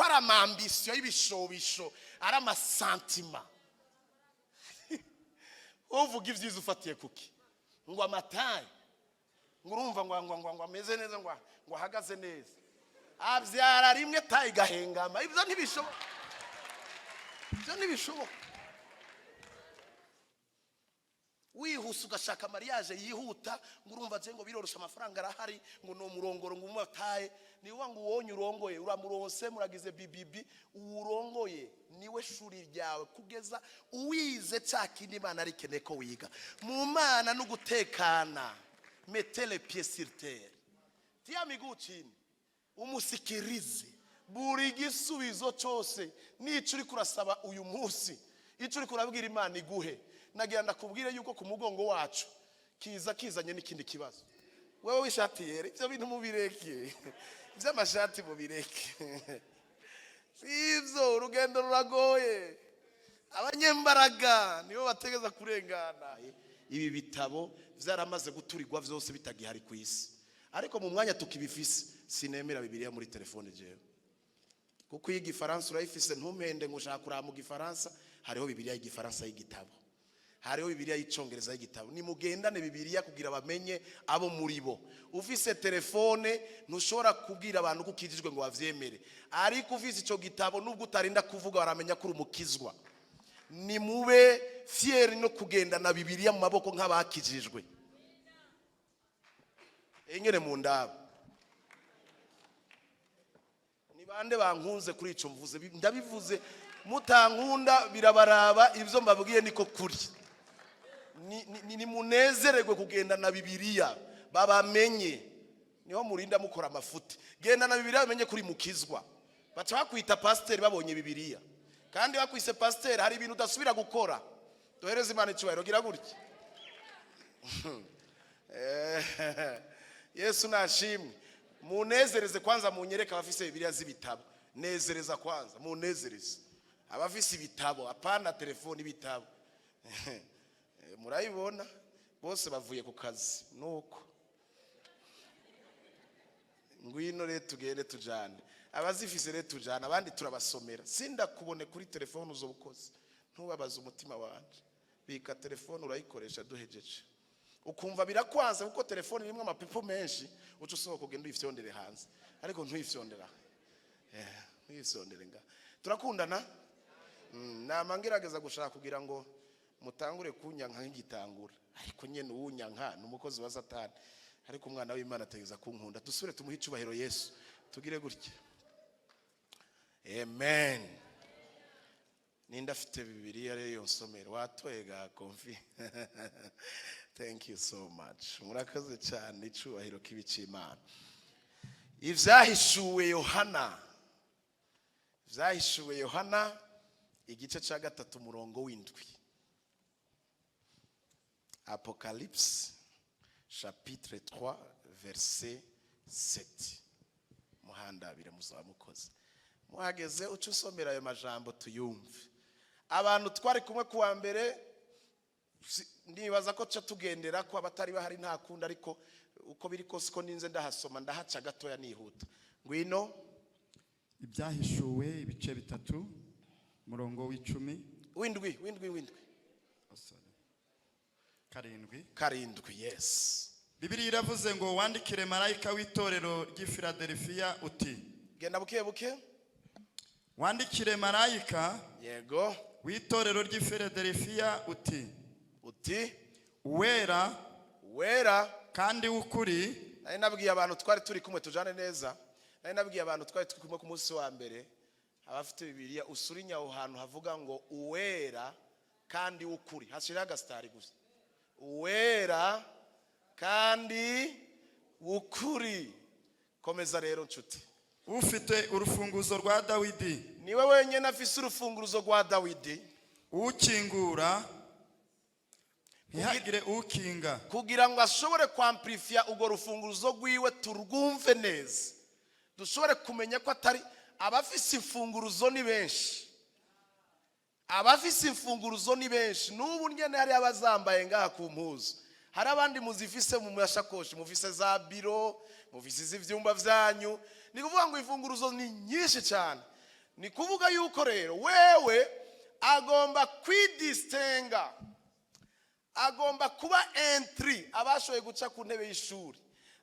Ko ari ama ambitions y'ibishobisho, ari ama sentiments. Uvuga ibyiza ufatiye kuki? Ngo ama taille, ngo urumva ngo ameze neza, ngo ahagaze neza, abyara rimwe, taille igahengama. Ibyo ntibishoboka, ibyo ntibishoboka. Wihuse ugashaka mariage yihuta, ngo urumva je ngo birorosha, amafaranga arahari, ngo ni umurongoro, ngo umataye. Niba ngo uwonye urongoye, uramuronse, muragize bibibi, uwurongoye niwe shuri ryawe kugeza uwize cya kindi Imana arikeneye ko wiga. Mu Mana no gutekana, mettez les pieds sur terre, tia miguu chini, umusikirize. Buri gisubizo cyose n'icyo uri kurasaba uyu munsi, icyo uri kurabwira Imana iguhe, nagira ndakubwire yuko ku mugongo wacu kiza kizanye n'ikindi kibazo. Wewe w'ishati yera, ibyo bintu mubireke, iby'amashati mubireke. Si ibyo, urugendo ruragoye, abanyembaraga nibo bategeza kurengana. Ibi bitabo byaramaze guturirwa byose, bitagihari ku isi, ariko mu mwanya tukibifise, sinemera Bibiliya muri telefone jewe, kuko iyo Igifaransa urayifise, ntumpende ngo ushaka kuraba mu Gifaransa. Hariho Bibiliya y'Igifaransa y'igitabo, hariho Bibiliya y'Icyongereza y'igitabo. Nimugendane Bibiliya kugira bamenye abo muri bo. Ufise telefone ntushobora kubwira abantu ko ukijijwe ngo bavyemere, ariko ufise icyo gitabo, nubwo utarinda kuvuga, baramenya ko uri umukizwa. Nimube fiers no kugendana Bibiliya mu maboko nk'abakijijwe. Ingene mu ndabo ni bande bankunze kuri ico mvuze? Ndabivuze, mutankunda birabaraba. Ibyo mbabwiye niko kuri. Nimunezererwe kugendana Bibiliya, babamenye. Niho murinda mukora amafuti. Gendana Bibiliya, bamenye kuri mukizwa. Baca bakwita pasiteri babonye Bibiliya. Kandi bakwise pasiteri, hari ibintu udasubira gukora. Duhereze Imana icyubahiro. Gira gutya. Yesu nashimwe. Munezereze kwanza, munyereke abafise Bibiliya z'ibitabo. Nezereza kwanza, munezereze abafise ibitabo, apana telefoni, ibitabo. Murayibona bose bavuye ku kazi. Nuko ngwino rero tugende tujane abazifise, rero tujane abandi turabasomera. Sindakubone kuri telefone, uzoba ukoze, ntubabaze umutima wanje. Bika telefone, urayikoresha duhejeje. Ukumva birakwanze kuko telefone irimo amapepo menshi, uca usohoka ugenda uyifyondere hanze, ariko ntuyifyondera, ntuyifyondere nga. Turakundana. Nama ngerageza gushaka kugira ngo mutangure kunyanka nk'igitangura, ariko nyene uwunyanka ni umukozi wa Satani, ariko umwana w'Imana ategeza kunkunda. Dusubire tumuhe icubahiro Yesu, tugire gutya. Amen. Ninde afite Bibiliya rero iyo nsomero? Watoye ga Komfi. Thank you so much, murakoze cyane. Icubahiro k'ibicimana. Ibyahishuwe Yohana, Ibyahishuwe Yohana, igice cya 3, umurongo w'7. Apocalypse chapitre 3 verset 7. Muhandabire, muzaba mukoze. Muhageze uca usomera ayo majambo tuyumve. Abantu twari kumwe kuwa mbere, nibaza ko tuca tugendera ko abatari bahari nta kundi, ariko uko biri kose, ko ninze ndahasoma, ndahaca gatoya nihuta. Ngwino. Ibyahishuwe ibice 3, umurongo w'10. W'indwi, w'indwi, w'indwi. Oh, sorry. 7. 7, yes. Bibiliya iravuze ngo: "Wandikire marayika w'itorero ry'i Filadelifiya uti:" Genda buke buke. "Wandikire marayika w'itorero ry'i Filadelifiya uti: Uti: Uwera wera kandi w'ukuri." Nari nabwiye abantu twari turi kumwe tujane neza. Nari nabwiye abantu twari turi kumwe ku munsi wa mbere, abafite Bibiliya, usurinya aho hantu havuga ngo "uwera kandi w'ukuri", hashiraho agasitari gusa. Uwera kandi w'ukuri. Komeza rero, nshuti. Ufite urufunguzo rwa Dawidi, Niwe wenyine afise urufunguruzo rwa Dawidi. ukingura ntihagire ukinga. Kugira ngo ashobore kwamplifiya urwo rufunguruzo rwiwe, turwumve neza, dushobore kumenya ko atari abafise imfunguruzo. Ni benshi abafise imfunguruzo, ni benshi. N'ubu nyene hari abazambaye ngaha ku mpuzu, hari abandi muzifise mu mashakoshi, mufise za biro, mufise iz'ivyumba vyanyu. Ni kuvuga ngo imfunguruzo ni nyinshi cyane. Ni kuvuga yuko rero wewe agomba kwidistinga, agomba kuba intrus. Abashoboye guca ku ntebe y'ishuri,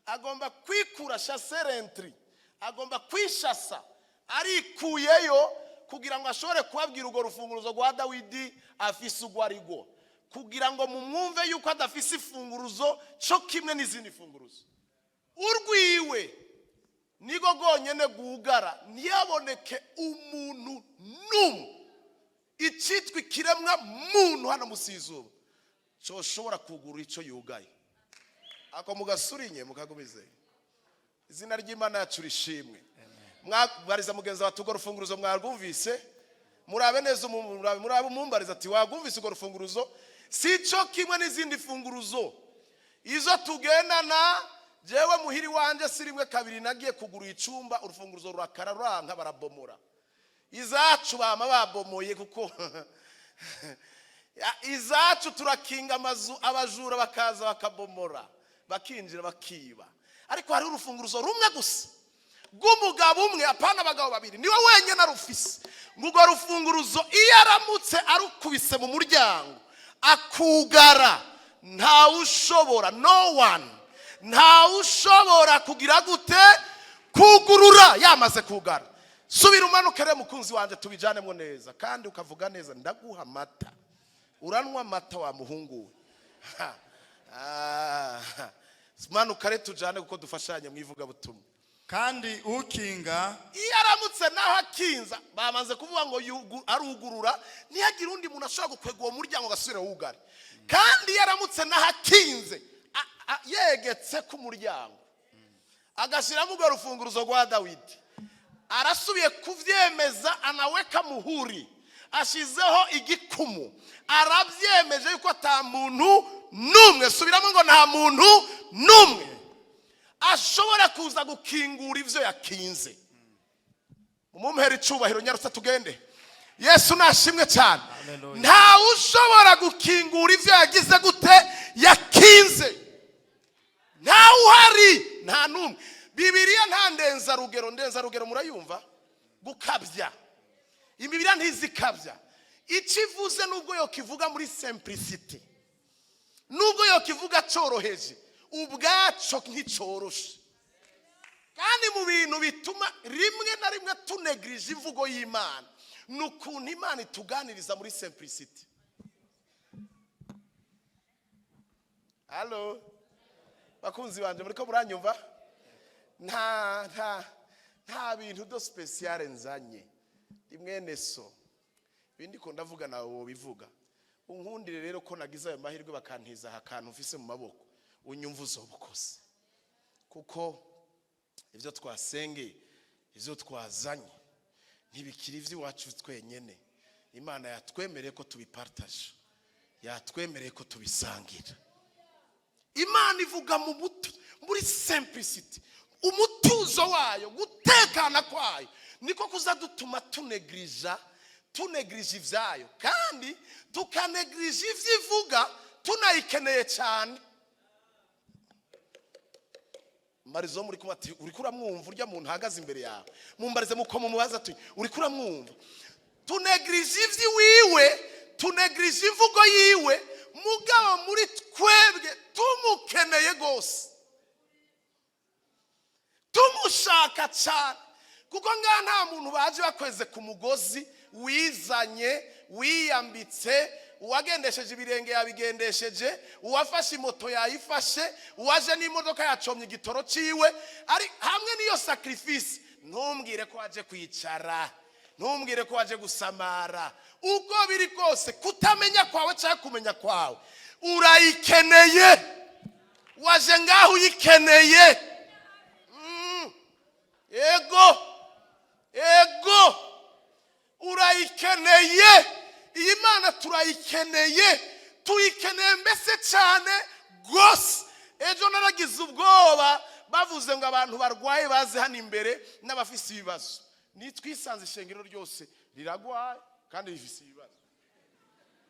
agomba kwikura, chasser l'intrus, agomba kwishasa arikuyeyo kugira ngo ashobore kubabwira urwo rufunguruzo rwa Dawidi afise urwo arirwo, kugira ngo mumwumve yuko adafise ifunguruzo cyo kimwe n'izindi funguruzo. Urwiwe niko rwonyene rwugara, ntiyaboneke umuntu n'umwe, icyitwa ikiremwa muntu hano munsi y'izuba cyoshobora kugurura icyo yugaye. Ako mugasurinye mukagumize. Izina ry'Imana yacu rishimwe. Mwabariza mugenzi wawe, urwo rufunguruzo mwarwumvise? Murabe neza, murabe umumbariza ati: "Wagwumvise urwo rufunguruzo?" Si cyo kimwe n'izindi funguruzo izo tugendana. Jewe muhiri wanje si rimwe kabiri nagiye kugura icumba, urufunguruzo rurakara, ruranka, barabomora. Izacu bama babomoye, kuko izacu turakinga amazu, abajura bakaza bakabomora, bakinjira, bakiba. Ariko hariho urufunguruzo rumwe gusa rw'umugabo umwe, apana abagabo babiri, niwe wenyine arufise. Ngo urwo rufunguruzo iyo aramutse arukubise mu muryango akugara, ntawe ushobora, no one, ntawe ushobora kugira gute? Kugurura yamaze kugara. Subira umanuke rero, mukunzi wanjye, tubijanemo neza kandi ukavuga neza. Ndaguha amata, uranywa amata wa muhungu we. Ha. Ah. Manuka rero tujane, kuko dufashanye mu ivugabutumwa. Kandi ukinga Iyo aramutse naho akinza, bamaze kuvuga ngo arugurura, ntihagire undi muntu ashobora gukwega uwo muryango agasubira wugare. Kandi iyo aramutse naho akinze, yegetse ku muryango, agashyiramo urwo rufunguruzo rwa Dawidi, arasubiye kubyemeza, anaweka muhuri, ashyizeho igikumu, arabyemeje yuko ata muntu n'umwe, subiramo ngo nta muntu n'umwe ashobora kuza gukingura ibyo yakinze. Mumumpera icubahiro, nyarutse tugende. Yesu nashimwe cyane. Hallelujah. Ntawe ushobora gukingura ibyo yagize gute? Yakinze. Ntawe uhari, nta n'umwe. Bibiliya nta ndenzarugero. Ndenzarugero murayumva? Gukabya. Bibiliya ntizikabya. Icyo ivuze, nubwo yokivuga muri simplicité, nubwo yokivuga cyoroheje, ubwaco nticyoroshe. Kandi mu bintu bituma rimwe na rimwe tunegirije imvugo y'Imana ni ukuntu Imana ituganiriza muri simplicité. Halo bakunzi banje, muri ko muranyumva? Nta bintu de spécial nzanye, ndi mwene so. Ibindi ko ndavuga nawe wobivuga. Unkundire rero ko nagize ayo mahirwe bakantiza aha kantu mfise mu maboko, unyumva uzobukoze, kuko ibyo twasengeye, ibyo twazanye ntibikiri iby'iwacu twenyene. Imana yatwemereye ko tubipartaje, yatwemereye ko tubisangira. Imana ivuga mu mutu muri simplicité. Umutuzo wayo, gutekana kwayo niko kuza dutuma tunegirija ibyayo, kandi tukanegirija ibyo ivuga tunayikeneye cyane. Mbarizo muri kumwe ati: "Uriko uramwumva urya muntu ahagaze imbere yawe?" Mumbarize muko mumubaza ati: "Uriko uramwumva?" Tunegirije iby'iwiwe, tunegirije imvugo yiwe, mugabo muri twebwe tumukeneye rwose, tumushaka cyane, kuko ngaha nta muntu baje bakweze ku mugozi. Wizanye, wiyambitse, uwagendesheje ibirenge yabigendesheje, uwafashe imoto yayifashe, uwaje n'imodoka yacomye igitoro ciwe ari hamwe n'iyo sacrifice. Ntumbwire ko waje kwicara, ntumbwire ko waje gusamara. Uko biri kose, kutamenya kwawe cyangwa kumenya kwawe, urayikeneye. Waje ngaho uyikeneye. Ego, ego, urayikeneye. Iyi Mana turayikeneye, tuyikeneye mbese cyane rwose. Ejo naragize ubwoba bavuze ngo abantu barwaye baze hano imbere n'abafise ibibazo. Nitwisanze ishengero ryose riragwaye kandi rifise ibibazo.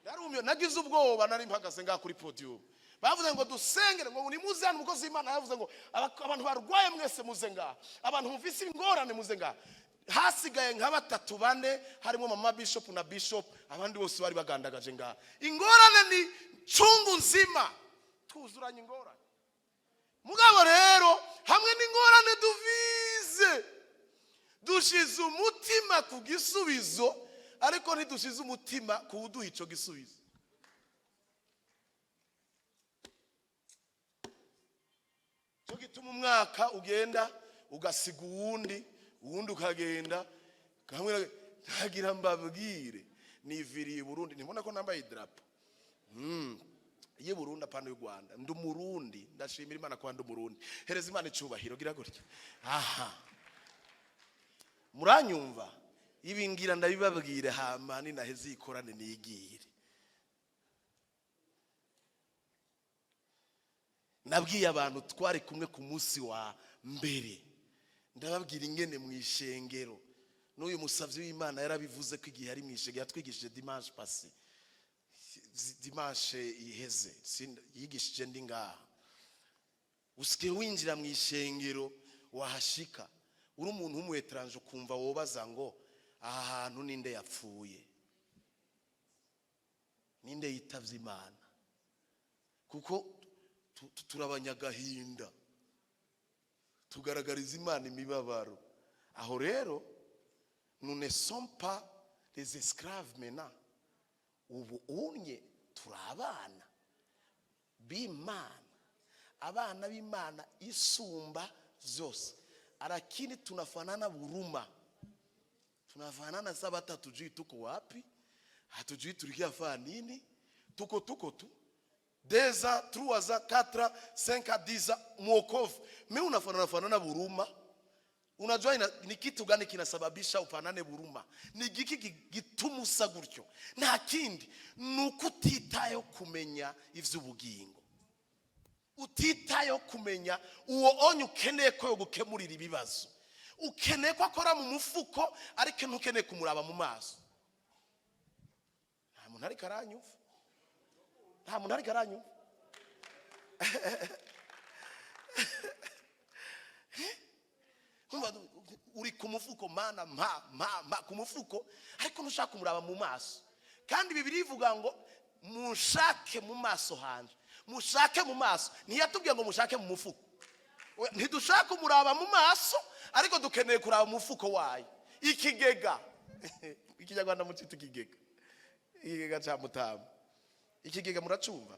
Narumiwe, nagize ubwoba. Nari mpagaze ngaha kuri podium, bavuze ngo dusengere, ngo nimuze hano. Umukozi w'Imana yavuze ngo abantu barwaye mwese muze ngaha, abantu mufise ingorane muze ngaha. Hasigaye nka batatu, bane, harimo mama bishop na bishop, abandi bose bari bagandagaje ngaha. Ingorane ni cungu nzima, tuzuranye ingorane. Mugabo rero hamwe n'ingorane duvize, dushize umutima ku gisubizo, ariko ntidushize umutima ku wuduha icyo gisubizo. Cyo gituma umwaka ugenda ugasiga uwundi, uwundi ukagenda kamwe. Ntagira mbabwire, niviriye i Burundi. Ntibona ko nambaye idarapo y'u Burundi, apana y'u Rwanda. Ndi Umurundi, ndashimira Imana ko ndi Umurundi. Hereza Imana icubahiro, gira gutya. Aha muranyumva? Ibi ngira ndabibabwire, hama ninaheze ikorane nigire. Nabwiye abantu twari kumwe ku munsi wa mbere, ndababwira ingene mu ishengero, n'uyu musavyi w'Imana yarabivuze ko igihe ari mu ishengero yatwigishije dimanche passé, dimanche iheze, yigishije ndi ngaha. Usigaye winjira mu ishengero, wahashika uri umuntu w'umu étranger, ukumva wobaza ngo: "Aha hantu ninde yapfuye? Ninde yitavye Imana?" Kuko turabanyagahinda, tugaragariza Imana imibabaro. Aho rero, nous ne sommes pas les esclaves maintenant. Ubu unye turi abana b'Imana, abana b'Imana isumba vyose. Lakini tunafanana buruma, tunafanana saba, hata hatujui tuko wapi, hatujui tulikiafaa nini, tuko tu 2 ans, 3 ans, 4 ans, 5 ans, 10 ans mwokovu, mi unafanana fanana buruma. Unajua ni kitu gani kinasababisha ufanane buruma? Ni giki gituma usa gutyo? Nta kindi, ni uko utitayeho kumenya ivy'ubugingo, utitayeho kumenya uwo onye ukeneye ko yo gukemurira ibibazo. Ukeneye ko akora mu mufuko, ariko ntukeneye kumuraba mu maso. Nta muntu ariko aranyumva, nta muntu ariko aranyumva. Umva, uri ku mufuko, mana mpa, mpa, mpa ku mufuko, ariko ntushaka kumuraba mu maso. Kandi Bibiliya ivuga ngo: "Mushake mu maso hanje." Mushake mu maso, ntiyatubwiye ngo mushake mu mufuko. Oya, ntidushaka kumuraba mu maso, ariko dukeneye kuraba umufuko wayo, ikigega. Ikinyarwanda mucita ikigega, ikigega cya mutama. Ikigega muracumva?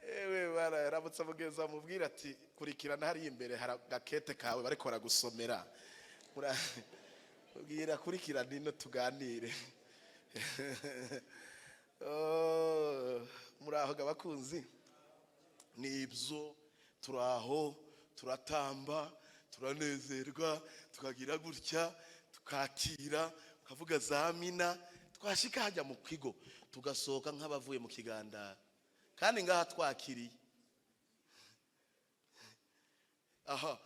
Ewe bara yaramutse amugeza, amubwira ati: "Kurikirana hariya imbere, hari agakete kawe bariko baragusomera." Ubwira kurikirana ino tuganire. Oh, muraho ga bakunzi? Nibyo, turaho, turatamba, turanezerwa, tukagira gutya, tukakira, tukavuga za mina, twashika hajya mu kigo tugasohoka nk'abavuye mu kigandaro, kandi ngaha twakiriye. Aha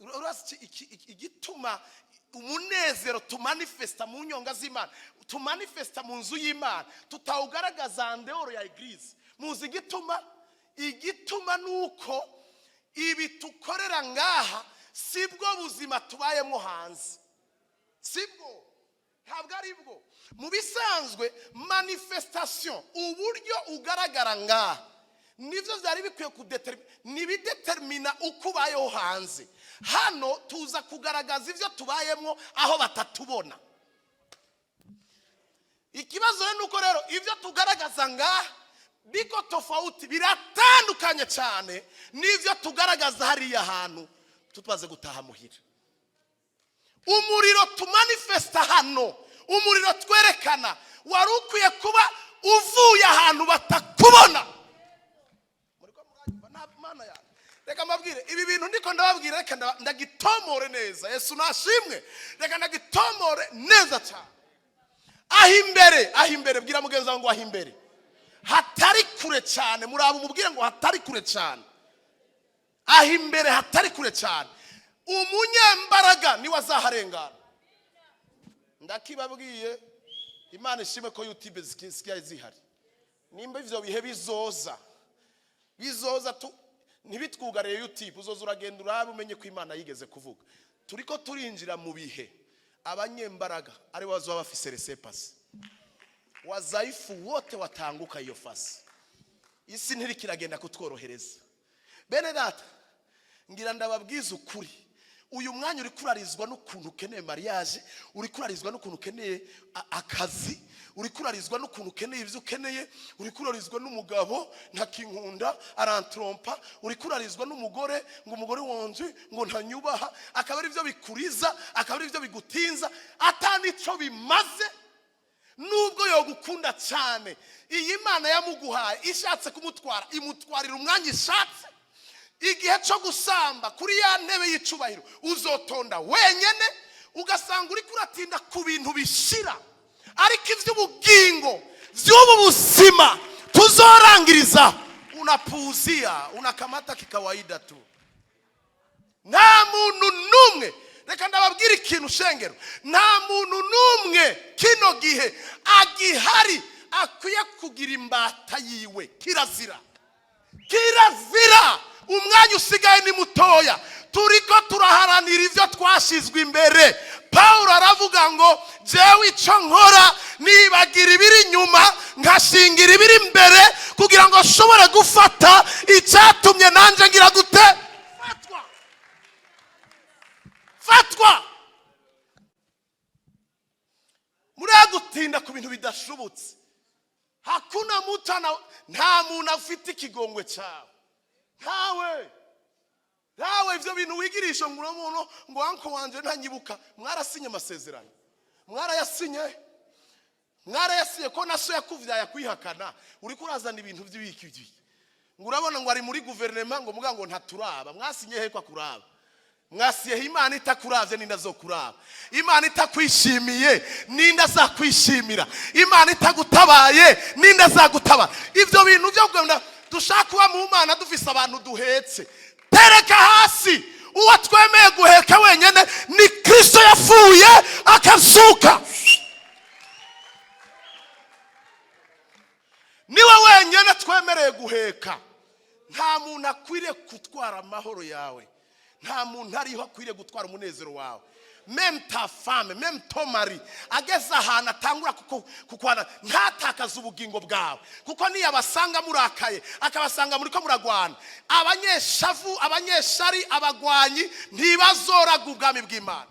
urazi igituma umunezero tumanifesta mu nyonga z'Imana, tumanifesta mu nzu y'Imana, tutawugaragaza en dehors ya église? Muzi igituma? Igituma ni uko ibi tukorera ngaha sibwo buzima tubayemo hanze, sibwo, ntabwo ari bwo. Mu bisanzwe, manifestation, uburyo ugaragara ngaha, nibyo byari bikwiye kudetermina, nibidetermina uko ubayeho hanze. Hano tuza kugaragaza ibyo tubayemo aho batatubona. Ikibazo rero ni uko rero ibyo tugaragaza ngaha biko tofauti, biratandukanye cyane n'ibyo tugaragaza hariya hantu tumaze gutaha muhira. Umuriro tumanifesta hano, umuriro twerekana, wari ukwiye kuba uvuye ahantu batakubona. Muriko muranyumva? Nta Mana yanjye, reka mbabwire ibi bintu ndiko ndababwira, reka ndagitomore neza. Yesu nashimwe. Reka ndagitomore neza cyane. Aho imbere, aho imbere, bwira mugenzi wawe ngo: "Aho imbere hatari kure cyane." Muraba umubwire ngo: "Hatari kure cyane." Aho imbere hatari kure cyane, umunyembaraga niwe azaharengana. Ndakibabwiye. Imana ishimwe ko YouTube zisigaye zihari. Nimba ivyo bihe bizoza, bizoza tu. Ntibitwugarire YouTube, uzoza uragenda urabe, umenye ko Imana yigeze kuvuga. Turiko turinjira mu bihe abanyembaraga ari bo bazoba bafise laissez-passer, wazaifu wote watanguka iyo fasi. Isi ntirikiragenda kutworohereza. Bene data, ngira ndababwiza ukuri, uyu mwanya uri kurarizwa n'ukuntu ukeneye mariage, uri kurarizwa n'ukuntu ukeneye akazi, uri kurarizwa n'ukuntu ukeneye ibyo ukeneye, uri kurarizwa n'umugabo ntakinkunda arantrompa, uri kurarizwa n'umugore ngo umugore wanje ngo ntanyubaha, akaba ari byo bikuriza, akaba ari byo bigutinza, atanico bimaze. Nubwo yogukunda cyane, iyi Mana yamuguhaye ishatse kumutwara imutwarira umwanya ishatse. Igihe cyo gusamba kuri ya ntebe y'icubahiro uzotonda wenyene, ugasanga uri kuratinda ku bintu bishira, ariko iby'ubugingo by'ubu buzima tuzorangiriza unapuuzia, unakamata kikawaida tu. Nta muntu n'umwe, reka ndababwira ikintu shengero, nta muntu n'umwe kino gihe agihari akwiye kugira imbata yiwe. Kirazira, kirazira. Umwanya usigaye ni mutoya, turiko turaharanira ibyo twashizwe imbere. Paul aravuga ngo jewe icyo nkora nibagira ibiri inyuma, nkashingira ibiri imbere, kugira ngo nshobore gufata icyatumye nanjye ngira gute? Fatwa, fatwa. Muriya gutinda ku bintu bidashobotse. Hakuna mutana, nta muntu afite ikigongwe cyawe, ntawe, ntawe. Ibyo bintu wigirisha ngo uramuntu ngo uncle wanje ntanyibuka, mwarasinye amasezerano, mwarayasinye, mwarayasinye ko na so yakuvyaye akwihakana. Uri kurazana ibintu by'ibiki by'ibiki ngo urabona ngo ari muri guverinema, ngo muga ngo ntaturaba. Mwasinye he ko akuraba? Mwasiyeho? Imana itakuravye ninda zokuraba? Imana itakwishimiye ninda azakwishimira? Imana itagutabaye ninda azagutabara? Ibyo bintu byo kugenda dushaka kuba mu Mana dufise abantu duhetse, tereka hasi. Uwo twemeye guheka wenyine ni Kristo yapfuye akazuka, niwe wenyine twemereye guheka. Nta muntu akwiriye gutwara amahoro yawe, nta muntu ariho akwiriye gutwara umunezero wawe. Même ta femme, même ton mari, ageze ahantu atangura kukwana, ntatakaze ubugingo bwawe, kuko niyo abasanga murakaye, akabasanga muri ko muragwana, abanyeshavu, abanyeshari, abagwanyi ntibazoraga ubwami bw'Imana.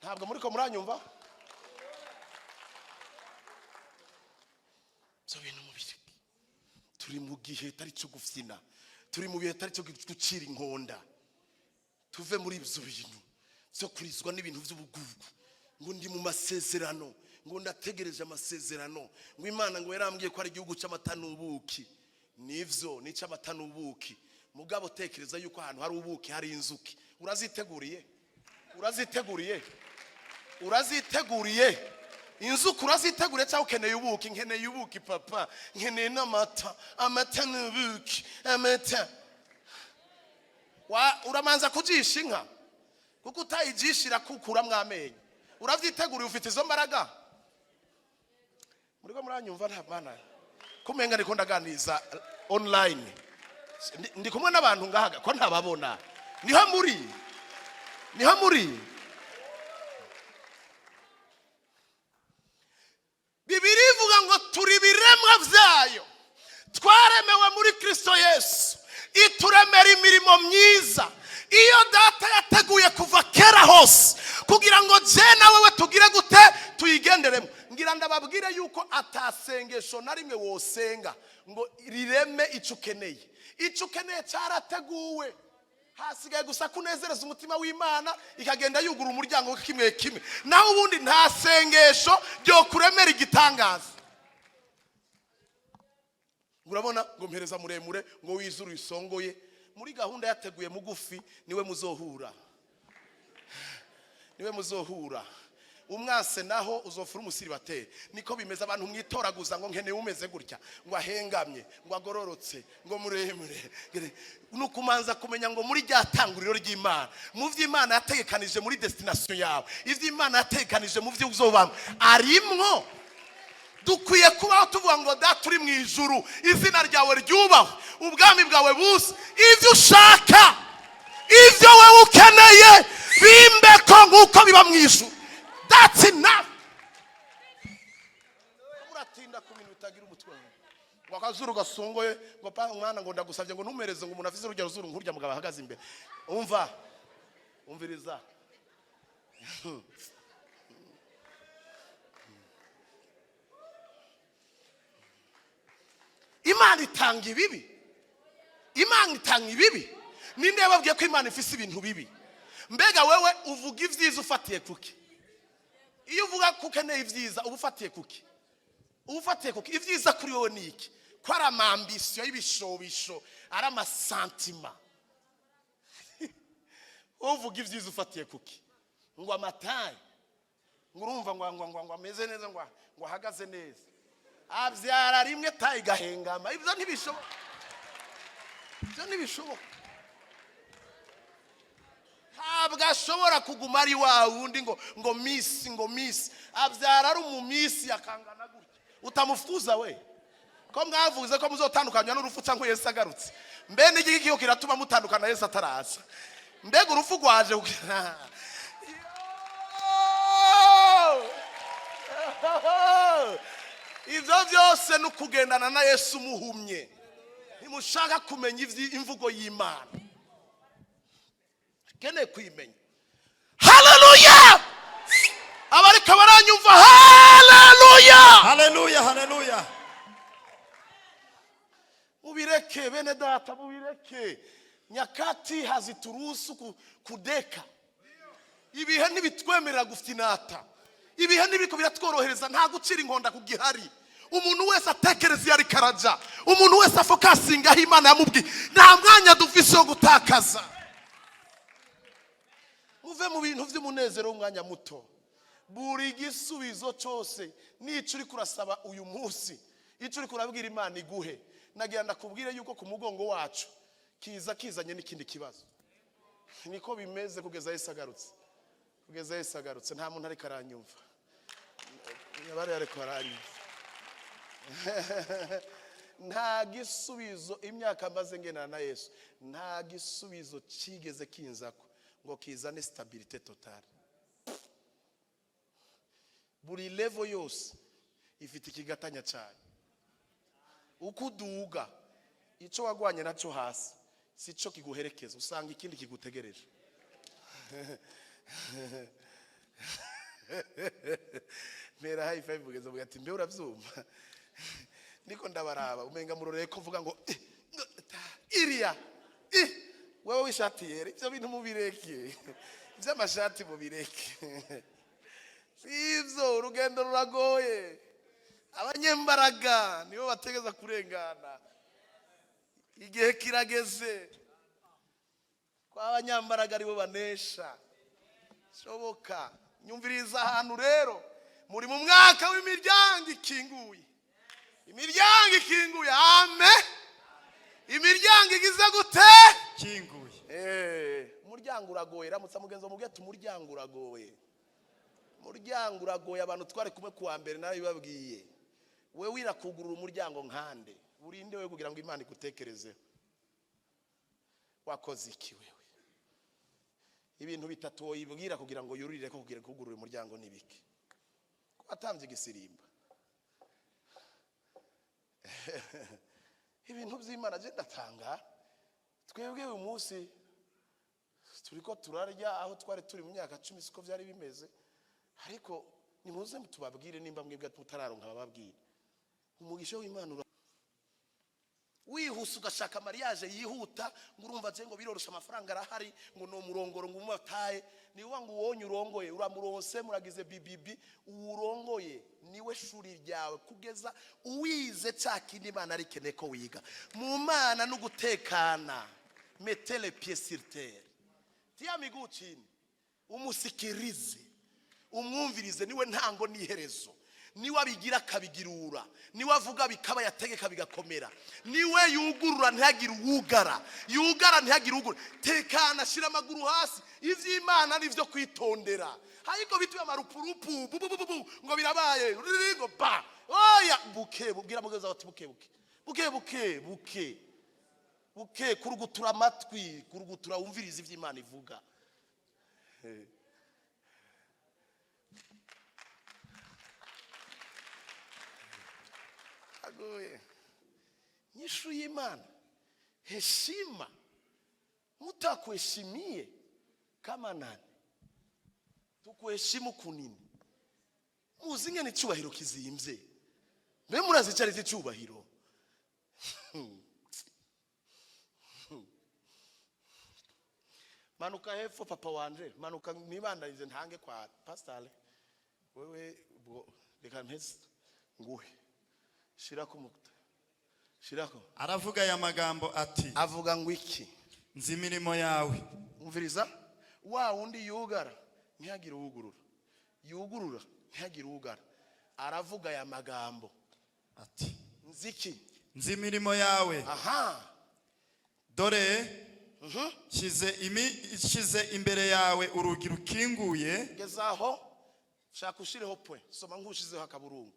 Ntabwo muri ko muranyumva. Ibyo bintu mubireke. Turi mu gihe atari cyo gufyina, turi mu bihe atari cyo gucira inkonda. Tuve muri ibyo bintu byo kurizwa n'ibintu by'ubugugu, ngo ndi mu masezerano, ngo ndategereje amasezerano, ngo Imana ngo yarambwiye ko ari igihugu cy'amata n'ubuki. Nivyo, ni icy'amata n'ubuki, mugabo tekereza yuko ahantu hari ubuki hari inzuki. Uraziteguriye? Uraziteguriye? Uraziteguriye inzuki? Uraziteguriye cyangwa ukeneye ubuki? Nkeneye ubuki papa, nkeneye n'amata, amata n'ubuki, amata. Uramanza kujisha inka, kuko utayijishira kukuramwo amenyo. Urabyiteguriye? Ufite izo mbaraga? Muriko muranyumva? Nta mana kumenga ndiko ndaganiriza online. Ndi kumwe n'abantu ngahaga ko ntababona. Niho muri, niho muri. Bibiri ivuga ngo turi ibiremwa byayo, twaremewe muri Kristo Yesu, ituremera imirimo myiza iyo data yateguye kuva kera hose kugira ngo je nawe we tugire gute? Tuyigenderemo. Ngira ndababwire yuko atasengesho na rimwe wosenga ngo rireme icyo ukeneye. Icyo ukeneye cyarateguwe, hasigaye gusa kunezereza umutima w'Imana, ikagenda yugura umuryango kimwe kimwe. Naho ubundi nta sengesho ryo kuremera igitangaza. Urabona ngo mpereza muremure, ngo wizuru isongoye, muri gahunda yateguye mugufi niwe muzohura, niwe muzohura. Umwase naho uzofura umusiribateri. Niko bimeze. Abantu mwitoraguza ngo nkeneye umeze gutya, ngo ahengamye, ngo agororotse, ngo muremure, ni ukumanza kumenya ngo muri rya tanguriro ry'Imana, mu by'Imana yategekanije muri destination yawe, iby'Imana yategekanije mu byo uzobamo arimwo. Dukwiye kubaho tuvuga ngo: "Data uri mu ijuru, izina ryawe ryubahwe, ubwami bwawe buze, ibyo ushaka, ibyo wowe ukeneye bimbeko nk'uko biba mu ijuru." That's enough. Muratinda ku bintu bitagira umutwe, ngo akazuru gasongoye, ngo pa mwana, ngo ndagusabye ngo ntumereze, ngo umuntu afise urugero zuru nkurya mugabo ahagaze imbere. Umva, umviriza. Imana itanga ibibi? Imana itanga ibibi? Ninde yababwiye ko Imana ifise ibintu bibi? Mbega wewe uvuga ibyiza ufatiye kuki? Iyo uvuga ko ukeneye ibyiza, uba ufatiye kuki? Uba ufatiye kuki? Ibyiza kuri wowe ni iki? Ko ari ama ambitions y'ibishobisho, ari ama sentiments? Wowe uvuga ibyiza ufatiye kuki? Ngo ama taille, ngo urumva ngo ameze neza, ngo ahagaze neza, abyara rimwe, taille igahengama. Ibyo ntibishoboka, ibyo ntibishoboka. Ntabwo ashobora kuguma ari wa wundi ngo miss, ngo miss. Abyara ari umu miss akangana gutya, utamufuza we. Ko mwavuze ko muzotandukanywa n'urupfu cyangwa Yesu agarutse, mbe n'igiki kiyo kiratuma mutandukana Yesu ataraza? Mbega urupfu rwaje? Yo! Ibyo byose ni ukugendana na Yesu umuhumye. Ntimushaka kumenya imvugo y'Imana, ukeneye kuyimenya. Haleluya! Abariko baranyumva, haleluya! Haleluya, haleluya. Mubireke, bene data, mubireke. Nyakati hazituruhusu kudeka. Ibihe ntibitwemerera gufinata, ibihe ntibiko biratworohereza. Nta gucira inkonda ku gihari. Umuntu wese atekereza iyo ariko araja, umuntu wese afokasinga aho Imana yamubwiye. Nta mwanya dufise wo gutakaza. Muve mu bintu by'umunezero w'umwanya muto. Buri gisubizo cyose n'icyo uri kurasaba uyu munsi, icyo uri kurabwira Imana iguhe, nagira ndakubwire yuko ku mugongo wacu kiza kizanye n'ikindi kibazo. Niko bimeze kugeza Yesu agarutse, kugeza Yesu agarutse. Nta muntu ariko aranyumva, bari ariko aranyumva. Nta gisubizo, imyaka maze ngendana na Yesu, nta gisubizo kigeze kinzako ngo kizane stabilité totale. Buri level yose ifite ikigatanya cyayo. Uko uduga, icyo wagwanye nacyo hasi si cyo kiguherekeza, usanga ikindi kigutegereje. Mpera high five mugeze, muga ati: "Mbe urabyumva?" Niko ndabaraba, umenga muroreye ko mvuga ngo: "Eh, ngo, iriya eh, wewe w'ishati yera." Ibyo bintu mubireke, iby'amashati mubireke. Si ibyo, urugendo ruragoye. Abanyembaraga nibo bategeza kurengana. Igihe kirageze ko abanyambaraga aribo banesha. Shoboka nyumviriza ahantu rero muri mu mwaka w'imiryango ikinguye, imiryango ikinguye. Amen. Imiryango igize gute? Kinguye. Umuryango uragoye. Ramutsa mugenzi wawe, ati: "Umuryango uragoye, umuryango uragoye." Abantu twari kumwe kuwa mbere, narabibabwiye. We wirakugurura umuryango nkande? Urinde we kugira ngo Imana igutekerezeho? Wakoze iki wewe? Ibintu bitatu woyibwira kugira ngo yurire ko kugira kugurura umuryango ni bike? Ko watambye igisirimba? Ibintu by'Imana je ndatanga. Twebwe uyu munsi turiko turarya, aho twari turi mu myaka 10 siko byari bimeze. Ariko nimuze tubabwire, nimba mwebwe mutararonka bababwira umugisha w'Imana. Wihuse ugashaka mariage yihuta, ngo urumva je ngo birorosha, amafaranga arahari, ngo ni umurongoro, ngo umataye. Niba ngo uwonye urongoye, uramuronse, muragize bibibi, uwurongoye niwe shuri ryawe kugeza uwize cya kindi Imana arikeneye ko wiga. Mu Mana no gutekana, mettez les pieds sur terre, tia miguu chini, umusikirize, umwumvirize. Niwe ntango n'iherezo. Niwe abigira akabigirura, niwe avuga bikaba, yategeka bigakomera, niwe yugurura ntihagire uwugara, yugara ntihagire ugura. Tekana, shira amaguru hasi. Ivy'Imana nivyo kwitondera. Ariko bituye amarupurupu bu, bu, bu, bu, bu, ngo birabaye riri, ngo ba oya, buke bubwira mugenzi wawe ati buke buke buke buke buke buke. Kurugutura amatwi, kurugutura, wumviriza ivy'Imana ivuga. Agoye nyishu y'Imana, heshima. Mtu akuheshimie kama nani? Tukuheshimu kunini? Muzi ingene icyubahiro kizimvye? Mbe murazi icyo ari cyo icyubahiro? Manuka hepfo, papa wanje, manuka nibandanize ntange kwa pasitale. Wewe ubwo reka mpeze nguhe, shirako umuta, shirako. Aravuga aya magambo ati: Avuga ngo iki? Nzi imirimo yawe. Umviriza, wa wundi yugara ntihagire uwugurura, yugurura ntihagire uwugara, aravuga aya magambo ati: Nziki? Nzi imirimo yawe. Dore nshyize imbere yawe urugi rukinguye. Gezaho, shaka ushireho point, soma nk'ushizeho akaburungu.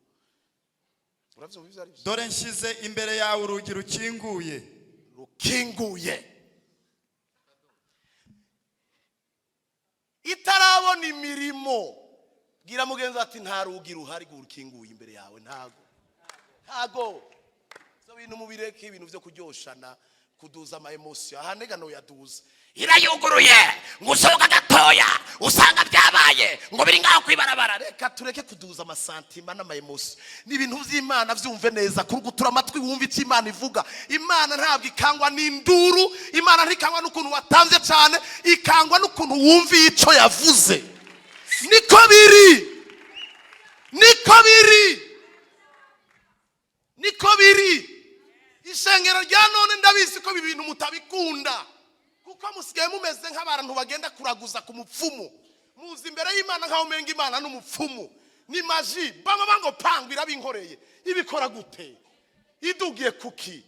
Uravyumva ivyo ari byo? Dore nshyize imbere yawe urugi rukinguye. Rukinguye. Itarabona imirimo, bwira mugenzi ati nta rugi ruhari rukinguye imbere yawe. Ntago, ntago. Ibyo bintu mubireke, ibintu byo kuryoshana, kuduza ama émotion aha negano yaduza. Irayuguruye, ngo usohoka gatoya usanga byabaye, ngo biri ngaho kwibarabara. Reka tureke kuduza ama sentiments n'ama émotion. Ni ibintu by'Imana, byumve neza, kurugutura amatwi wumve icyo Imana ivuga. Imana ntabwo ikangwa n'induru, Imana ntikangwa n'ukuntu watanze cyane, ikangwa n'ukuntu wumviye icyo yavuze. Niko biri, niko biri, niko biri. Ishengero rya none, ndabizi ko ibi bintu mutabikunda, kuko musigaye mumeze nk'abantu bagenda kuraguza ku mupfumu. Muzi imbere y'Imana nk'aho umenga Imana n'umupfumu, ni magie. Bama bango pangu irabinkoreye, ibikora gute? Idugiye kuki?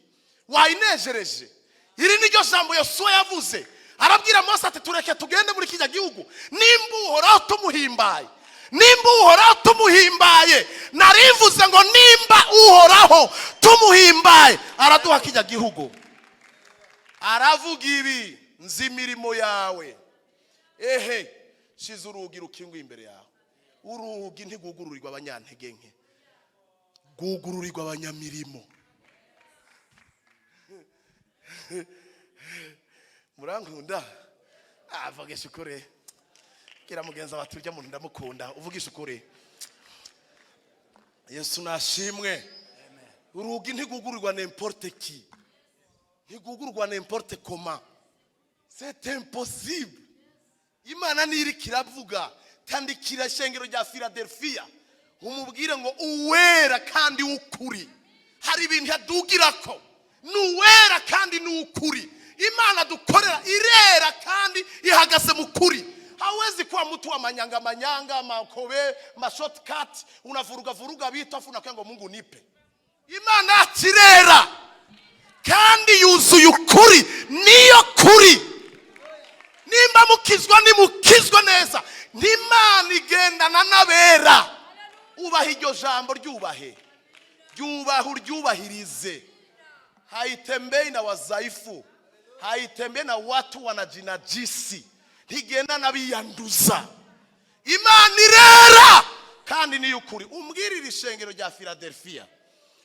Wayinejereje? Iri niryo jambo Yosuwa yavuze, arabwira Mose ati tureke tugende muri kijya gihugu, nimba Uhoraho tumuhimbaye, nimba Uhoraho tumuhimbaye. Narivuze ngo nimba Uhoraho tumuhimbaye, araduha kijya gihugu. Aravuga ibi: nzi imirimo yawe. Ehe, shize urugi rukinguye imbere yawe. Urugi ntigugururirwa abanyantege nke, rwugururirwa abanyamirimo. Murankunda? Avugisha ukuri, kira mugenzi wawe turya muntu ndamukunda, uvugisha ukuri. Yesu nashimwe. Urugi ntigugurirwa n'importe qui, ntigugurwa n'importe comment, c'est impossible. Imana niri kiravuga, tandikira ishengero rya Philadelphia, umubwire ngo uwera kandi w'ukuri. Hari ibintu yadugira ko ni uwera kandi ni ukuri. Imana dukorera irera kandi ihagaze mu kuri. Hawezi kuwa mtu wa manyanga manyanga, makobe, ma shortcut, unavuruga vuruga vitu afu unakuwa ngo Mungu nipe. Imana yacu irera kandi yuzuye ukuri, niyo kuri. Nimba mukizwa, nimukizwe neza. N'Imana igendana n'abera. Ubaha iryo jambo, ryubahe, ryubahe, uryubahirize. Haitembei na wazaifu, haitembei na watu wanajinajisi, ntigenda n'abiyanduza. Imana irera kandi niyo ukuri. Umbwirire ishengero rya Philadelphia,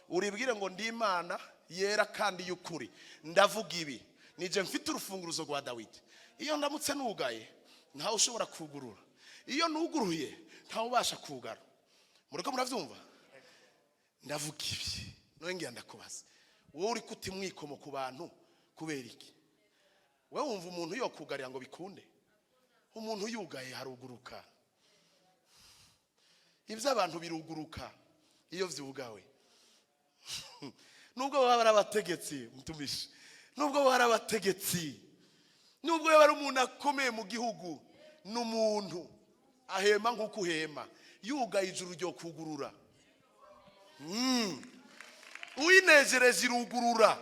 uribwire ngo ndi Imana yera kandi y'ukuri, ndavuga ibi: nije mfite urufunguruzo rwa Dawidi. Iyo ndamutse nugaye, ntawe ushobora kugurura; iyo nuguruye, ntawe ubasha kugara. Muriko muravyumva? Ndavuga ibi none ngira ndakubaza: wowe uri kuti mwikomo ku bantu kubera iki? Wowe wumva umuntu yokugarira ngo bikunde? Umuntu yugaye haruguruka. Ibyo abantu biruguruka iyo vyugawe, nubwo baba ari abategetsi, mutumishi, nubwo baba ari abategetsi, nubwo yaba ari umuntu akomeye mu gihugu, ni umuntu ahema nk'uko uhema. Yugaye, ijuru ryo kugurura. Uyinezereje irugurura,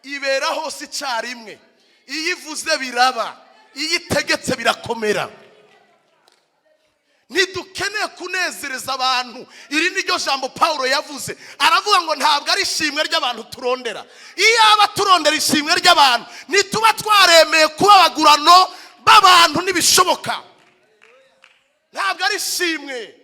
ibera hose icyarimwe. Iyo ivuze biraba, iyo itegetse birakomera. Ntidukeneye kunezereza abantu. Iri ni ryo jambo Paul yavuze, aravuga ngo ntabwo ari ishimwe ry'abantu turondera. Iyaba turondera ishimwe ry'abantu, ntituba twaremeye kuba abagurano b'abantu. Ntibishoboka, ntabwo ari ishimwe.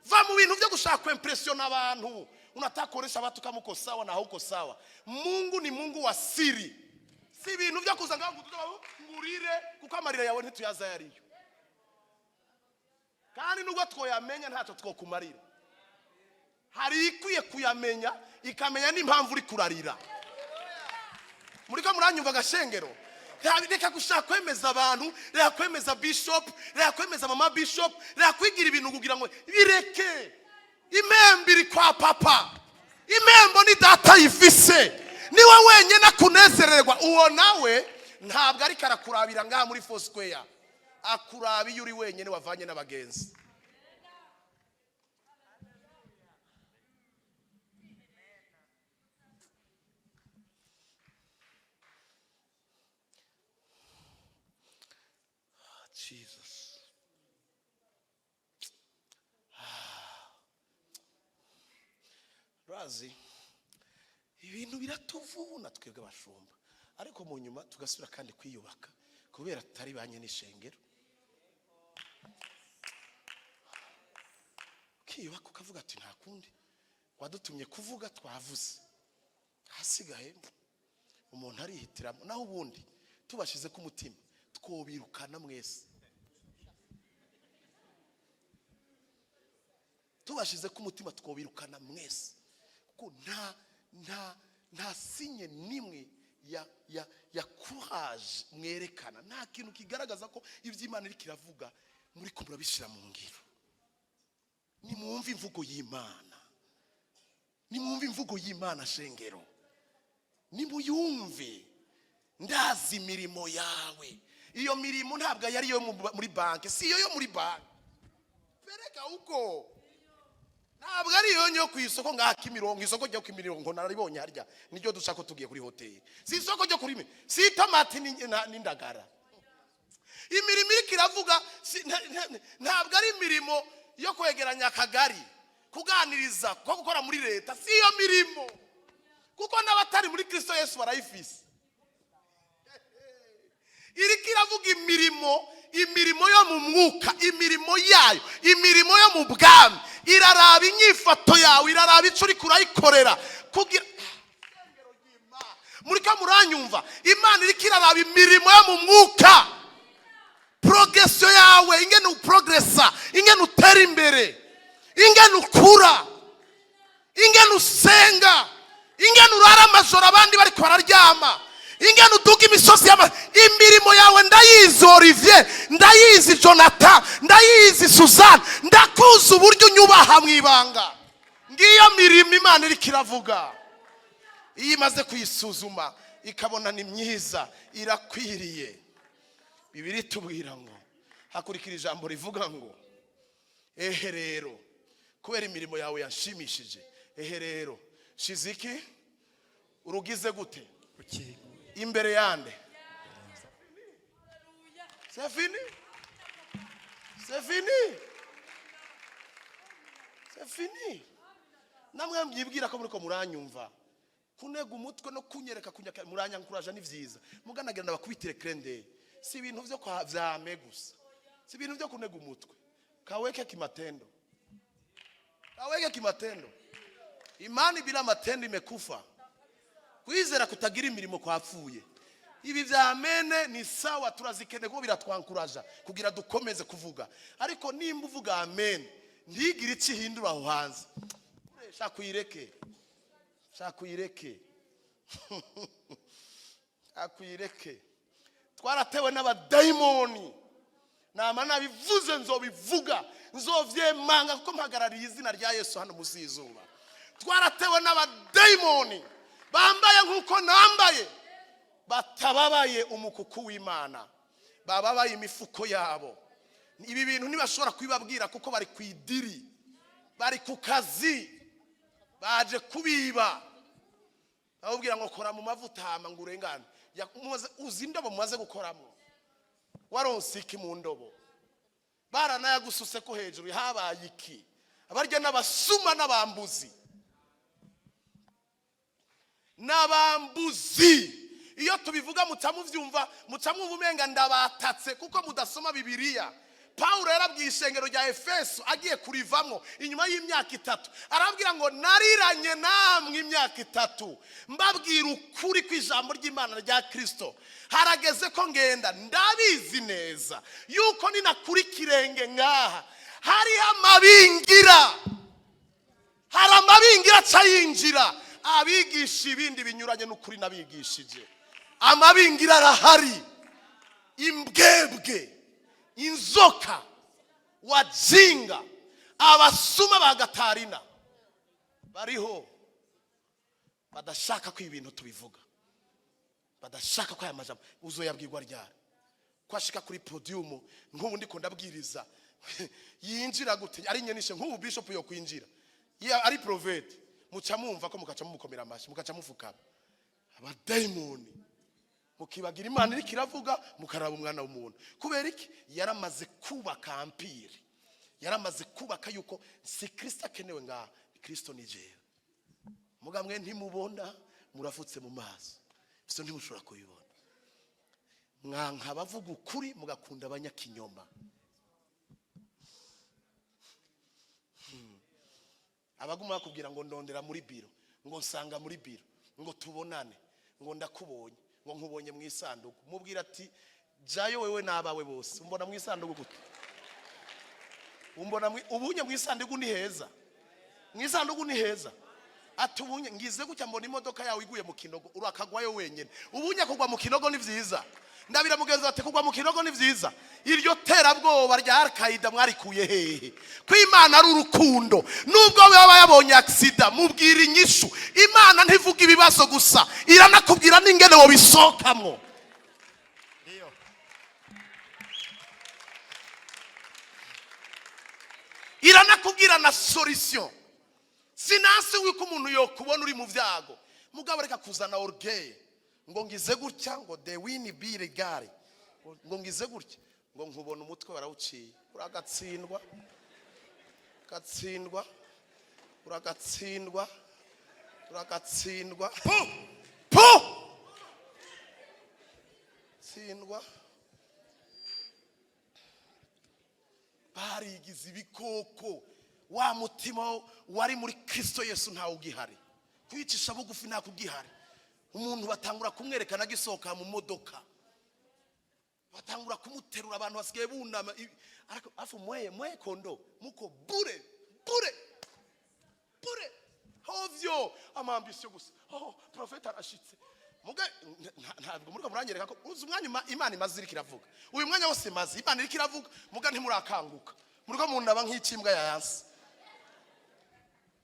Va mu bintu byo gushaka kwimpressiona abantu. Unataka kuonesha watu kama uko sawa na hauko sawa. Mungu ni Mungu wa siri. Si ibintu byo kuza ngaho ngo ngurire, kuko amarira yawe ntituyaza yariyo, kandi nubwo twoyamenya ntacyo twokumarira. Hari ikwiye kuyamenya, ikamenya n'impamvu uri kurarira. Muri ko muranyumva agashengero? Reka gushaka kwemeza abantu, reka kwemeza bishop, reka kwemeza mama bishop, reka kwigira ibintu kugira ngo bireke. Impembo iri kwa papa, impembo ni data yifise, niwe wenyine akunezererwa. Uwo nawe ntabwo ariko arakurabira ngaha muri Foursquare, akuraba iyo uri wenyine wavanye n'abagenzi. Jesus. Urazi, ibintu biratuvuna twebwe abashumba, ariko mu nyuma tugasubira kandi kwiyubaka kubera tutari banye n'ishengero. Ukiyubaka ukavuga ati nta kundi, wadutumye kuvuga twavuze, hasigaye umuntu arihitiramo. Naho ubundi tubashyize ku mutima twobirukana mwese. Tubashyize ku mutima twobirukana mwese, kuko nta signe n'imwe ya courage mwerekana. Nta kintu kigaragaza ko ibyo Imana iri kiravuga muri ko murabishyira mu ngiro. Nimwumve imvugo y'Imana, nimwumve imvugo y'Imana shengero, nimuyumve. Ndazi imirimo yawe. Iyo mirimo ntabwo yari iyo muri banki, si iyo yo muri banki, bereka uko ntabwo ari iyo yo ku isoko ngaha Kimironko. Isoko ryo Kimironko nararibonye harya, niryo dushaka ko tugiye kuri hoteli. Si isoko ryo kuri, si itomati n'indagara. Imirimo iriko iravuga ntabwo ari imirimo yo kwegeranya akagari, kuganiriza, ko gukora muri leta. Si iyo mirimo, kuko n'abatari muri Kristo Yesu barayifise. Iriko iravuga imirimo, imirimo yo mu mwuka, imirimo yayo, imirimo yo mu bwami. Iraraba inyifato yawe, iraraba icyo uriko urayikorera kugira muri ko muranyumva. Imana iriko iraraba imirimo yo mu mwuka, progression yawe, ingene uprogressa, ingene utera imbere, ingene ukura, ingene usenga, ingene urara amajoro abandi bariko bararyama, ingene uduga imisozi y'ama. Imirimo yawe ndayizi Olivier, ndayizi Jonathan, ndayizi Suzanne, ndakuzi uburyo unyubaha mu ibanga. Ngiyo mirimo Imana iriko iravuga. Iyo imaze kuyisuzuma ikabona ni myiza, irakwiriye, Bibiliya itubwira ngo hakurikira ijambo rivuga ngo ehe rero, kubera imirimo yawe yanshimishije, ehe rero shize iki urugize gute imbere yande. C'est fini, c'est fini, c'est fini. Namwe mwibwira ko muriko muranyumva, kunega umutwe no kunyereka kunyaka muranyankuraje ni vyiza, muganagira ndabakubitire krende. Si ibintu vyo kwa vyame gusa, si ibintu vyo kunega umutwe. Kaweke kimatendo, kaweke kimatendo. Imani bila matendo imekufa. Kwizera kutagira imirimo kwapfuye. Ibi vya amene ni sawa, turazikeneye kuko biratwankuraja kugira dukomeze kuvuga, ariko nimba uvuga amen ntigire icyo ihindura aho hanze, shaka uyireke, shaka uyireke, shaka uyireke. Twaratewe n'abadayimoni. Nama nabivuze, nzobivuga, nzovyemanga, kuko mpagarariye izina rya Yesu hano munsi y'izuba. Twaratewe n'abadayimoni bambaye nk'uko nambaye, batababaye umukuku w'Imana, bababaye imifuko yabo. Ibi bintu ntibashobora kubibabwira kuko bari ku idiri, bari ku kazi. Baje kubiba, ababwira ngo kora mu mavuta hama ngo urengane. Uzi indobo mumaze gukoramo? Waronse iki mu ndobo? Baranayagususe ko hejuru, habaye iki? Abarya n'abasuma n'abambuzi n'abambuzi. Iyo tubivuga muca muvyumva, muca mwumva umenga ndabatatse, kuko mudasoma Bibiliya. Pawulo yarabwiye ishengero rya Efeso agiye kurivamo inyuma y'imyaka 3, arabwira ngo nariranye namwe imyaka 3 mbabwira ukuri kw'ijambo ry'Imana rya Kristo. Harageze ko ngenda, ndabizi neza yuko ninakuri kirenge ngaha hariho amabingira, hari amabingira aca yinjira abigisha ibindi binyuranye n'ukuri nabigishije. Amabingira arahari, imbwebwe, inzoka, wajinga, abasuma ba gatarina bariho, badashaka ko ibintu tubivuga, badashaka ko aya majambo uzoyabwirwa ryari? Ko ashika kuri podium nk'ubu ndiko ndabwiriza, yinjira gute ari nyenishe? Nk'ubu bishop yo kwinjira ari prophète, muca mumva ko mukaca mumukomera amashyi, mukaca mufukama. Abadayimoni mukibagira Imana iriko iravuga, mukaraba umwana w'umuntu. Kubera iki? Yaramaze kubaka empire, yaramaze kubaka yuko si Kristo akenewe ngaha, Kristo ni jewe. Mugamwe ntimubona, murafutse mu maso, ivyo ntimushobora kubibona. Mwanka abavuga ukuri, mugakunda abanyakinyoma. Abaguma bakubwira ngo ndondera muri biro, ngo nsanga muri biro, ngo tubonane, ngo ndakubonye, ngo nkubonye mu isanduku. Mubwira ati jayo wewe n'abawe bose. Umbona mu isanduku gute? Umbona ubunye mu isanduku ni heza, mu isanduku ni heza. Ati ubunye ngize gutya mbona imodoka yawe iguye mu kinogo, urakagwayo wenyene. Ubunye kugwa mu kinogo ni vyiza? Ndabira mugenzi ati kugwa mu kinogo ni vyiza? Iryo terabwoba rya Al-Qaida mwarikuye hehe? Ko Imana ari urukundo, nubwo yaba yabonye accident, mubwira inyishu. Imana ntivuga ibibazo gusa, iranakubwira n'ingene wobisohokamwo. Ndio. Iranakubwira na solution. Sinansi wiko umuntu yokubona uri mu vyago, mugabo reka kuzana orgueil ngo ngize gutya, ngo the win be regare, ngo ngize gutya, ngo nkubona umutwe barawuciye. Uragatsindwa, gatsindwa, uragatsindwa, uragatsindwa. Pu pu tsindwa. Barigize ibikoko. Wa mutima wari muri Kristo Yesu ntawe ugihari, kwicisha bugufi nta kugihari. Umuntu batangura kumwerekana agisohoka mu modoka, batangura kumuterura, abantu basigaye bunama. Ariko afu mweye mweye kondo muko bure bure bure hovyo, amambisyo gusa. Oh, profeta arashitse. Muga ntabwo muriko muranyereka ko uzi umwanya Imana imaze iriko iravuga. Uyu mwanya wose imaze Imana iriko iravuga, muga ntimurakanguka, muriko mundaba nk'ikimbwa ya yansi.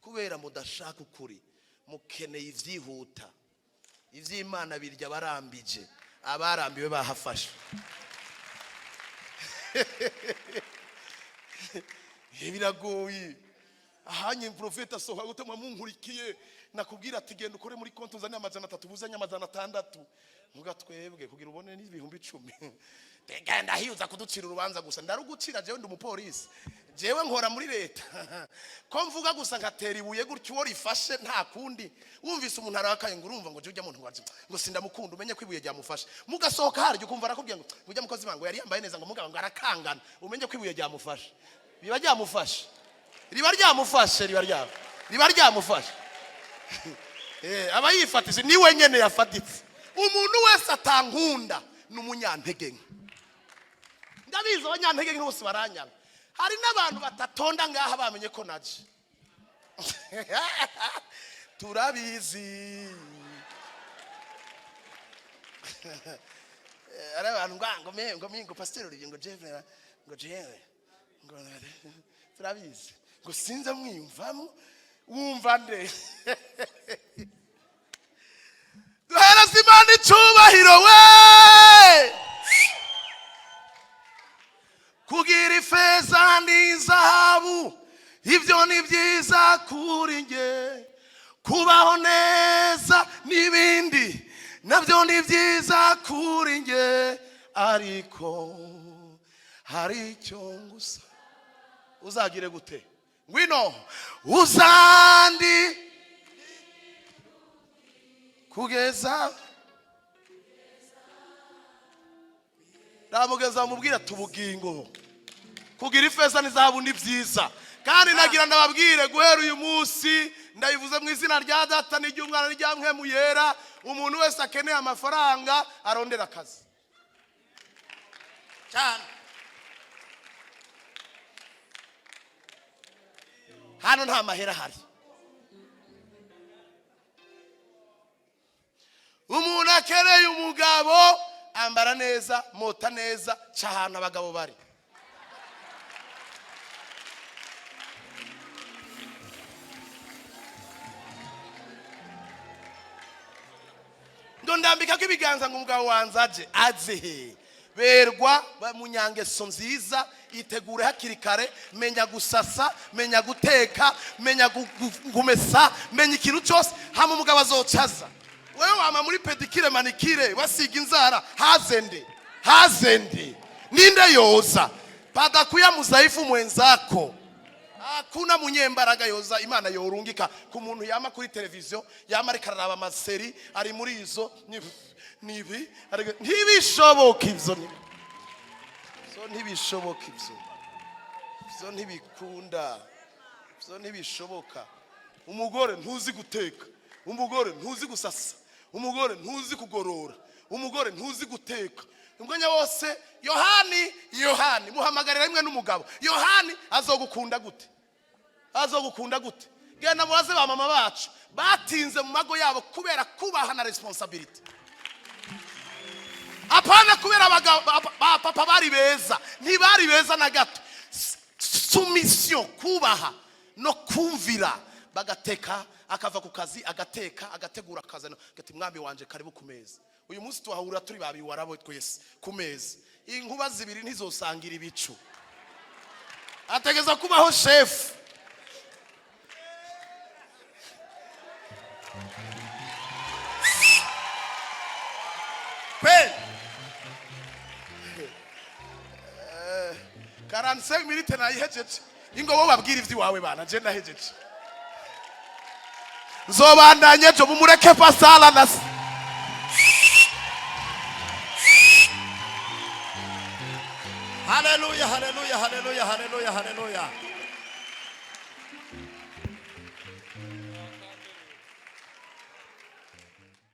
Kubera mudashaka ukuri, mukeneye ivyihuta. Ivy'Imana birya barambije, abarambiwe bahafashe. Biragoye ahanye profeta asohoka gute munkurikiye? Nakubwira ati genda ukore muri konti uzane 300, uzanye 600, muga twebwe kugira ubone n'ibihumbi 10. Genda hiuza kuducira urubanza gusa, ndarugucira jewe ndi umupolisi, jewe nkora muri leta. Ko mvuga gusa ngatera ibuye gutyo uwo rifashe nta kundi. Wumvise umuntu arakaye ngo urumva ngo je ujya muntu ngo ngo sindamukunda, umenye ko ibuye ryamufashe. Mugasohoka haryo ukumva arakubwira ngo ujya mukozi bango yari yambaye neza, ngo mugabo ngo arakangana, umenye ko ibuye ryamufashe. Biba ryamufashe, riba ryamufashe, riba ryamufashe, riba ryamufashe. Aba yifatije, ni wenyene yafatitse. Umuntu wese atankunda ni umunyantege nke. Ndabizi abanyantege nke bose baranyanga. Hari n'abantu batatonda ngaha bamenye ko naje. Turabizi. Ari abantu ngo me ngo me ngo pasteur Olivier ngo jewe ngo jewe ngo turabizi ngo sinza mwiyumvamo. Wumva nde? Duhereze Imana icubahiro we. Kugira ifeza n'izahabu ibyo ni byiza kuri nge, Kubaho neza n'ibindi nabyo ni byiza kuri nge, ariko hari icyo ngusa. Uzagire gute? Ngwino uzandi kugeza namugeza mubwira ati ubugingo kugira ifeza n'izahabu ni byiza. Kandi nagira ndababwire, guhera uyu munsi ndabivuze mu izina rya Data n'iry'Umwana n'irya Mpwemu Yera, umuntu wese akeneye amafaranga arondera akazi. Cyane. Hano nta mahera ahari. Umuntu akeneye umugabo, ambara neza, mota neza, ca ahantu abagabo bari. Ngo ndambika ko ibiganza ngo umugabo wanjye aje, aze he? Berwa mu nyangeso nziza, itegure hakiri kare, menya gusasa, menya guteka, menya kumesa, menya ikintu cyose, hama umugabo azocaza. Wewe wama muri pédicure, manicure, basiga inzara, haze nde? Haze nde? Ninde yoza padakuya muzaifu mwenzako? Hakuna munyembaraga yoza Imana yorungika ku muntu yama kuri televiziyo, yama ariko araraba ama séries, ari muri izo nibi ntibishoboka ivyo. Ivyo ntibishoboka, ivyo ntibikunda, ivyo ntibishoboka. Umugore ntuzi guteka, umugore ntuzi gusasa, umugore ntuzi kugorora, umugore ntuzi guteka, umwanya wose Yohani, Yohani, muhamagarira rimwe n'umugabo Yohani, azogukunda gute? Azogukunda gute? Genda mubaze ba mama bacu batinze mu mago yabo kubera kubaha na responsabilité, apana kubera abagabo ba papa bari beza. Ntibari beza na gato. Soumission, kubaha no kumvira, bagateka, akava ku kazi agateka, agategura, akazana, agati: "Mwami wanje, karibu ku meza." Uyu munsi tuhahurira turi babiwarabo twese ku meza, inkuba zibiri ntizosangira ibicu. Ategeza kubaho shefu. Kweli. 45 minutes nayihejeje. Ingo bo babwira ivy'iwawe bana, je ndahejeje, nzobandanye ejo. Mumureke pasala na Haleluya, haleluya, haleluya, haleluya, haleluya.